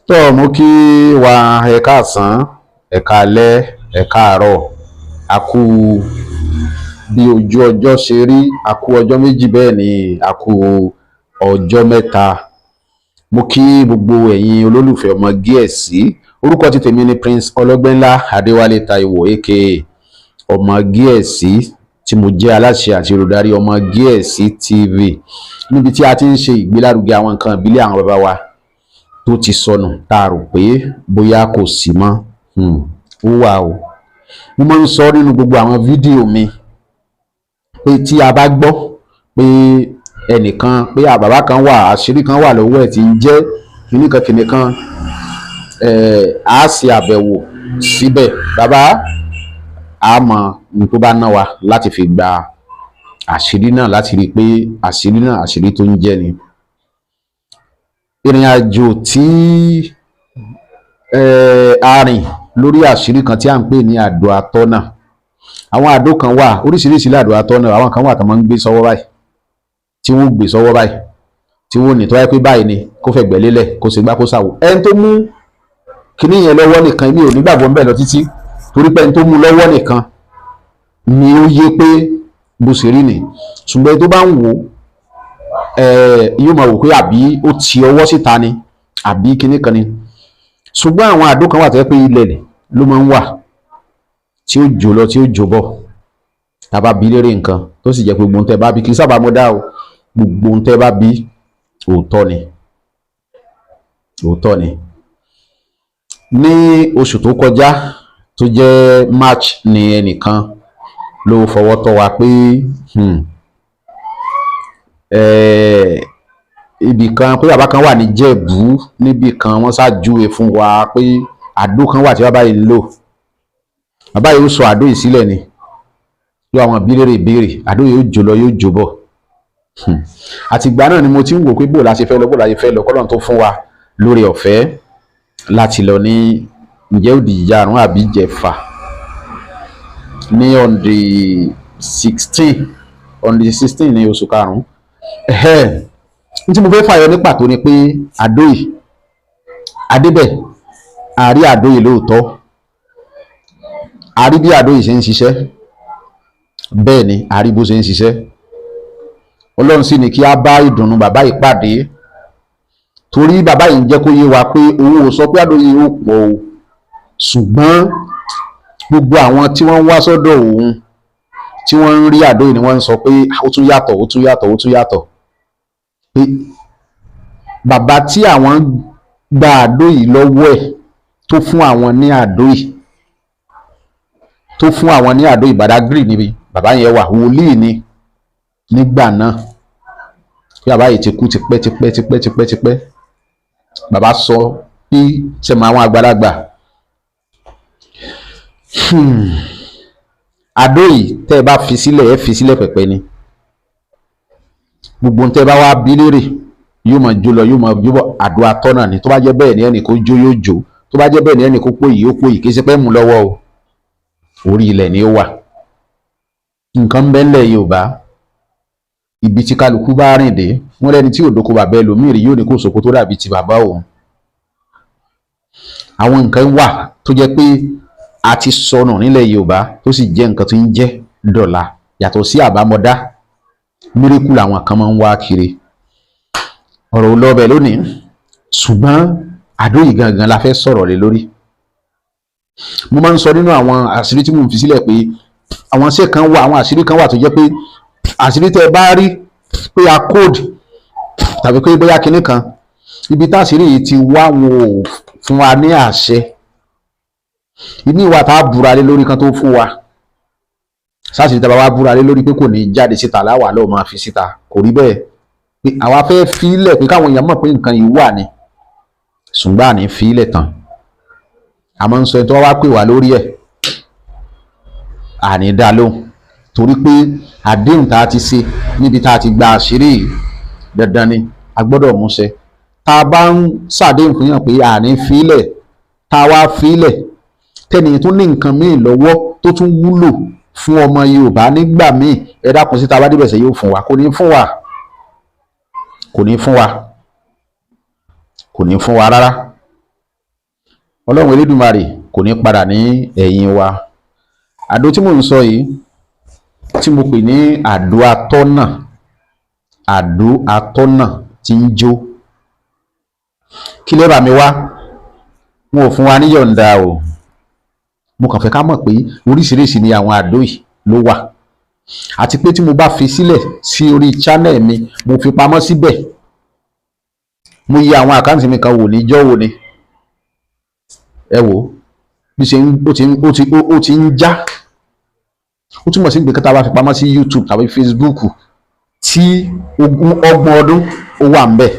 Tó mo kí wa, ẹ káàsán, ẹ káalẹ́, ẹ káàárọ̀. A kú bí ojú ọjọ́ ṣe rí, a kú ọjọ́ méjì, bẹ́ẹ̀ ni a kú ọjọ́ mẹ́ta. Mo kí gbogbo ẹ̀yin olólùfẹ́ ọmọ Gíẹ̀sí. Orúkọ ti tèmi ni Prince Ọlọ́gbẹ́nlá Adéwálé Táíwò, aka ọmọ Gíẹ̀sí, tí mo jẹ́ aláṣẹ àti olùdarí ọmọ Gíẹ̀sí TV, níbi tí a ti ń ṣe ìgbélárugẹ àwọn nǹkan ìbílẹ̀ àwọn bàbá wa tó ti sọnù, tá a rò pé bóyá kò sí mọ́. Ó wà o. Mo máa ń sọ nínú gbogbo àwọn fídíò mi pé tí a bá gbọ́ pé ẹnìkan, pé bàbá kan wà, àṣírí kan wà lọ́wọ́ ẹ̀ tí ń jẹ́ kìnnìkan kìnnìkan, á ṣe àbẹ̀wò síbẹ̀. Bàbá, a mọ ohun tó bá ná wa láti fi gba àṣírí náà, láti rí i pé àṣírí náà, àṣírí tó ń jẹ́ ni. Ìrìn àjò tí a rìn lórí àṣírí kan tí à ń pè ní àdó atọ́nà. Àwọn àdó kan wà, oríṣiríṣi làdó atọ́nà. Àwọn kan wà tó máa ń gbé sọ́wọ́ báyìí, tí wọ́n gbé sọ́wọ́ báyìí, tí wọ́n ní tó wáyé pé báyìí ni kó fẹ̀gbẹ́ lélẹ̀, kó ṣe gbá, kó ṣàwò. Ẹni tó mú kíní yẹn lọ́wọ́ nìkan, mi ò nígbàgbọ́ ńbẹ̀ lọ títí, torí pé ẹni tó mú lọ́wọ́ nìkan ni ó yé pé bó ṣe rí ni. Ṣùgbọ́n ẹni tó bá ń wò ó, yóò máa wò pé àbí ó ti ọwọ́ síta ni, àbí kíní kan ni. Ṣùgbọ́n àwọn àdó kan wà tó yẹ pé ilẹ̀ ló máa ń wà, tí ó jò lọ, tí ó jò bọ̀. Tá a bá bi léèrè nǹkan, tó sì jẹ́ pé gbogbo ohun tẹ́ bá bí, kì í sábà mọ́ dá o, gbogbo ohun tẹ́ bá bí, òótọ́ ni, òótọ́ ni. Ní oṣù tó kọjá tó jẹ́ March ni ẹnìkan ló fọwọ́ tọ́ wa pé ibì kan, pé bàbá kan wà ní Jẹ̀bú níbì kan, wọ́n ṣàjúwe fún wa pé àdó kan wà tí bàbá yìí ń lò. Bàbá yìí ó sọ àdó yìí sílẹ̀ ni, yóò àwọn ìbílẹ̀ ìbéèrè, àdó yìí ó jò lọ, yóò jò bọ̀. Àtìgbà náà ni mo ti ń wò pé bó la ṣe fẹ́ lọ, bó la ṣe fẹ́ lọ, kọ́lọ́n tó fún wa lórí ọ̀fẹ́ láti lọ ní, ǹjẹ́ ó di ìjarun àbí ìjẹfà, ní on the 16 ní oṣù karùn-ún. Ní tí mo fẹ́ fàyọ ní pàtó ni pé àdó yìí, adébẹ̀, àrí àdó yìí lóòótọ́, àrí bí àdó yìí ṣe ń ṣiṣẹ́. Bẹ́ẹ̀ ni, àrí bó ṣe ń ṣiṣẹ́. Ọlọ́run sì ní kí á bá ìdùnnú bàbá yìí pàdé, torí bàbá yìí ń jẹ́ kó yé wa pé òun ò sọ pé àdó yìí ó pọ̀ o, ṣùgbọ́n gbogbo àwọn tí wọ́n ń wá sọ́dọ̀ òun, tí wọ́n ń rí àdó yìí, ni wọ́n ń sọ pé ó tún yàtọ̀, ó tún yàtọ̀, ó tún yàtọ̀, pé bàbá tí àwọn gba àdó yìí lọ́wọ́ ẹ̀, tó fún àwọn ní àdó yìí, tó fún àwọn ní àdó yìí, Badagry níbi bàbá yẹn wà, wòlíì ni nígbà náà, pé bàbá yìí ti kú tipẹ́ tipẹ́ tipẹ́ tipẹ́ tipẹ́. Bàbá sọ pé, sẹ́mu àwọn àgbàlagbà, àdó yìí, tẹ́ ẹ bá fi sílẹ̀, ẹ fi sílẹ̀ pẹ̀pẹ́ ni. Gbogbo ohun tẹ́ ẹ bá wá bí léèrè, yóò máa jó lọ, yóò máa jó bọ̀. Àdó atọ́nà ni. Tó bá jẹ́ bẹ́ẹ̀ ni ẹnì kó jó, yóò jó. Tó bá jẹ́ bẹ́ẹ̀ ni ẹnì kó pòyì, yóò pòyì. Kì í ṣe pé mú lọ́wọ́ o, orí ilẹ̀ ni ó wà. Nǹkan ń bẹ ńlẹ̀ Yorùbá. Ibi tí kálukú bá rìn dé, wọ́n lẹ́ni tí òdòkó bàbá ẹlòmíì rí, yóò ní kó sòkò tó dàbí ti bàbá òun. Àwọn nǹkan wà tó jẹ́ pé a ti sọnù nílẹ̀ Yorùbá, tó sì jẹ́ nǹkan tó ń jẹ́ dọ̀la. Yàtọ̀ sí àbámọ̀dá, miracle làwọn kan máa ń wá kiri. Ọ̀rọ̀ ò lọ bẹ̀ lónìí, ṣùgbọ́n àdó yìí gangan la fẹ́ sọ̀rọ̀ lé lórí. Mo máa ń sọ nínú àwọn àṣírí tí mò ń fi sílẹ̀ pé àwọn iṣẹ́ kan wà, àwọn àṣírí kan wà tó jẹ́ pé àṣírí tẹ́ ẹ bá rí pé a code tàbí pé bóyá kinní kan, ibi táṣírí yìí ti wá, wọn ò fún wa ní àṣẹ. Ìmí ìwà tá a búra lé lórí kan tó fún wa sáàsì, tí a bá wá búra lé lórí pé kò ní jáde síta, láwàá lọ́ọ́ máa fi síta. Kò rí bẹ́ẹ̀, pé àwa fẹ́ fílẹ̀ pé káwọn èèyàn mọ̀ pé nǹkan yìí wà ní, ṣùgbọ́n àní fílẹ̀ tán. Àmọ́ ń sọ, ẹni tó wá pè wá lórí ẹ̀, àní dá lóhùn, torí pé àdéhùn tá a ti ṣe níbi tá a ti gba àṣírí yìí, dandan ni, a gbọ́dọ̀ múṣẹ. Tá a bá ń ṣàdéhùn fún yàn pé àní fílẹ̀, tá a wá fílẹ̀, tẹ́ni tó ní nǹkan míì lọ́wọ́ tó tún wúlò fún ọmọ Yorùbá nígbà míì, ẹ dákun, sí tá a bá débẹ̀, sẹ́ yóò fún wa? Kò ní fún wa, kò ní fún wa, kò ní fún wa rárá. Ọlọ́run Elédùmarè kò ní padà ní ẹ̀yìn wa. Àdó tí mò ń sọ yìí, tí mo pè ní àdó atọ́nà, àdó atọ́nà tí ń jó, kí lè bà mí wá? Wọn ò fún wa níyọ̀ǹda o. Mo kàn fẹ́ ká mọ̀ pé oríṣiríṣi ni àwọn àdó yìí ló wà, àti pé tí mo bá fi sílẹ̀ sí orí channel mi, mo fi pamọ́ síbẹ̀. Mo yẹ àwọn account mi kan wò níjọ́ wo ni, ẹ wò bí ṣe ń ó ti ń já. Ó túmọ̀ sí pé kí tá a bá fi pamọ́ sí YouTube tàbí Facebook tí 30 ọdún ó wà ń bẹ̀,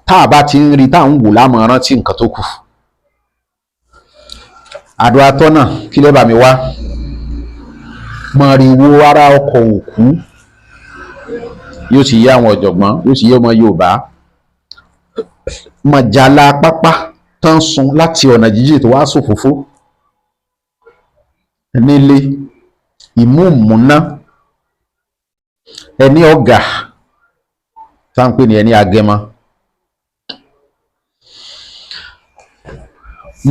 tá a bá ti ń rí tá à ń wò lámọ̀ rántí nǹkan tó kù. Àdó atọ́nà, kí lè bá mi wá? Mọ̀rìwò ara ọkọ̀ òkú, yóò ti yé àwọn ọ̀jọ̀gbọ́n, yóò ti yé ọmọ Yorùbá. Mọ̀jàlá pápá tán sun láti ọ̀nà jíjìn tó wá sòfófó nílé, ìmúùmúná, ẹni ọ̀gà tá à ń pè ní ẹni agẹmọ.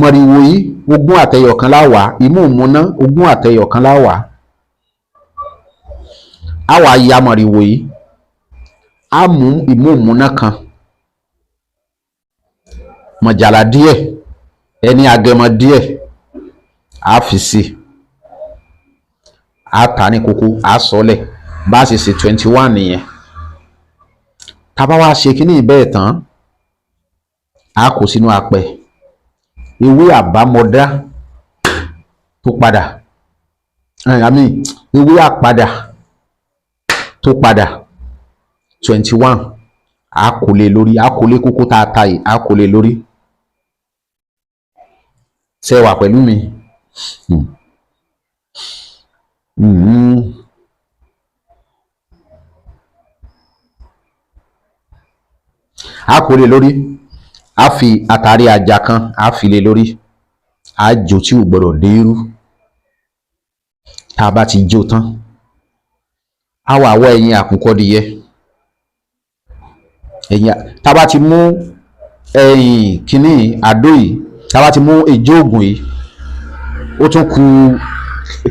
Mọ̀rìwò yìí, 20 àtẹyọ̀kan láwàá. Ìmúùmúná, 20 àtẹyọ̀kan láwàá. Á wàá ya mọ̀rìwò yìí, á mú ìmúùmúná kan, mọ̀jàlá díẹ̀, ẹni agẹmọ díẹ̀, á fi sí i, á ta ní kókó, á sọlẹ̀. Bá a ṣe ṣe 21 nìyẹn. Tá a bá wá ṣe kíní bẹ́ẹ̀ tán, á kó sínú apẹ ewé àbámọ̀dá tó padà, àmì ewé àpadà tó padà 21, á kó lé lórí, á kó lé kókó tá a ta yìí, á kó lé lórí. Ṣé wà pẹ̀lú mi? Á kó lé lórí, á fi àtàrí àjà kan, á fi lé lórí, á jó tí ò gbọdọ̀ dé irú. Tá a bá ti jó tán, á wà wá ẹyin àkùkọ dìyẹ. Ẹyin tá a bá ti mú ẹyin kínní àdó yìí, tá a bá ti mú ìjó ògùn yìí, ó tún ku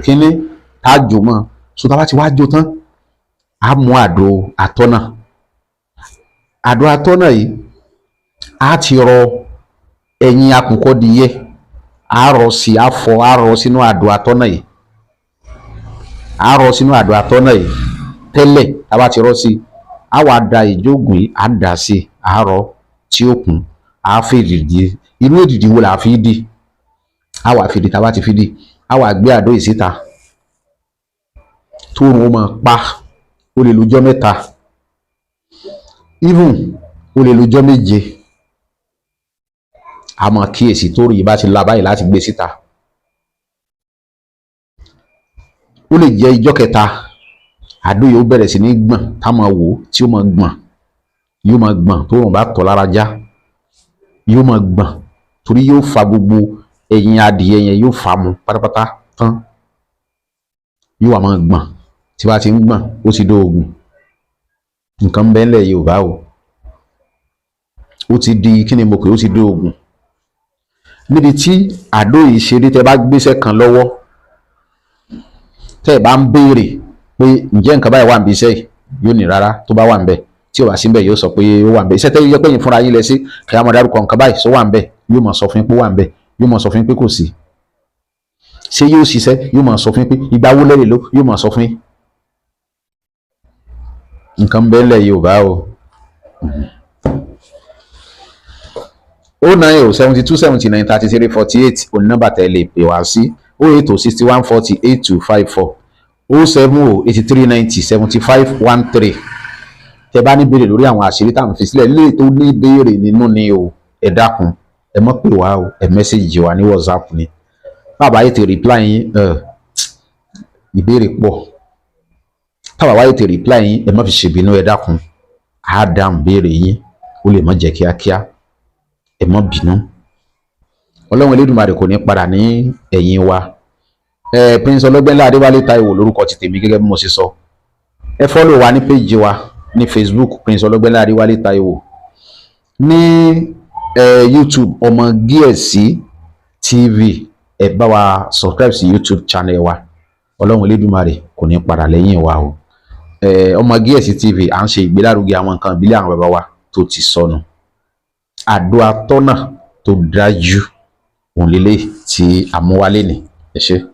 kínní tá a jò mọ́. So tá a bá ti wá jó tán, á mú àdó atọ́nà. Àdó atọ́nà yìí, á ti rọ ẹyin àkùkọ dìyẹ, á rọ sí, á fọ, á rọ sínú àdó atọ́nà yìí, á rọ sínú àdó atọ́nà yìí tẹ́lẹ̀. Tá a bá ti rọ sí, á wá da ìjóògùn yìí, á dà sí, á rọ tí ó kún, á fi èdìdì. Inú èdìdì wo là á fi dì? Á wá fi dì. Tá a bá ti fi dì, á wá gbé àdó yìí síta tóorùn ó máa pa. Ó lè lọ́jọ́ 3, even ó lè lọ́jọ́ 7. A máa kíyèsí tóorùn yìí bá ti la báyìí láti gbé síta. Ó lè jẹ́ ijọ́ kẹta, àdó yìí ó bẹ̀rẹ̀ sí ní gbọ̀n, tá máa wò ó tí ó máa gbọ̀n, yóò máa gbọ̀n. Tóorùn bá tọ̀ lára já, yóò máa gbọ̀n, torí yóò fa gbogbo ẹyin adìyẹ yẹn, yóò fa mu pátápátá tán, yóò wá máa gbọ̀n. Tí bá ti ń gbọ̀n, ó ti dóògùn. Nǹkan bẹ́ẹ̀ lẹ̀ Yorùbá o, ó ti di kí ni mo pè, ó ti dóògùn. Níbi tí àdó yìí ṣe dé, tẹ́ bá gbéṣẹ́ kan lọ́wọ́, tẹ́ ẹ bá ń béèrè pé ǹjẹ́ nǹkan báyìí wà níbi iṣẹ́ yìí, yóò ní rárá. Tó bá wà níbẹ̀, tí ò bá sí níbẹ̀, yóò sọ pé ó wà níbẹ̀. Iṣẹ́ tẹ́ yẹ pé yín fúnra yín lẹ sí, kí a máa dárúkọ nǹkan báyìí sọ wà níbẹ̀, yóò máa sọ fún yín pé ó wà níbẹ̀, yóò máa sọ fún yín pé kò sí. Ṣé yóò ṣiṣẹ́? Yóò máa sọ fún yín pé ìgbà wo lẹ́rìí ló, yóò máa sọ fún yín. Nǹkan bẹ́ẹ̀ lẹ̀ Yorùbá o. 090 72 79 33 48 òní nọ́mbà tẹ́ lè pè wá sí, 080 61 40 82 54, 070 83 90 75 13. Tẹ́ bá ní béèrè lórí àwọn àṣírí tá à ń fi sílẹ̀ lè tó ní béèrè nínú ni o, ẹ dákun, ẹ mọ́ pè wá o, ẹ message wa ní WhatsApp ni. Bàbá yìí ti reply yín, ìbéèrè pọ̀. Tábà wáyé ti reply yín, ẹ má fi ṣèbínú, ẹ dákun, á dáhùn béèrè yín, ó lè má jẹ́ kíákíá, ẹ má bínú. Ọlọ́run Elédùmarè kò ní padà ní ẹ̀yìn wa. Prince Ọlọ́gbẹ́nlá Adéwálé Táíwò lórúkọ ti tèmi. Gẹ́gẹ́ bí mo ṣe sọ, ẹ follow wa ní page wa ní Facebook, Prince Ọlọ́gbẹ́nlá Adéwálé Táíwò, ní YouTube, Ọmọ Gíẹ̀sí TV. Ẹ bá wa subscribe sí YouTube channel wa. Ọlọ́run Elédùmarè kò ní padà lẹ́yìn wa o. Ọmọ Gíẹ̀sí TV, à ń ṣe ìgbélárugẹ àwọn nǹkan ìbílẹ̀ àwọn bàbá wa tó ti sọnù. Àdó atọ́nà tó dájú òun lélẹ̀ tí a mú wálé ní. Ẹ ṣé.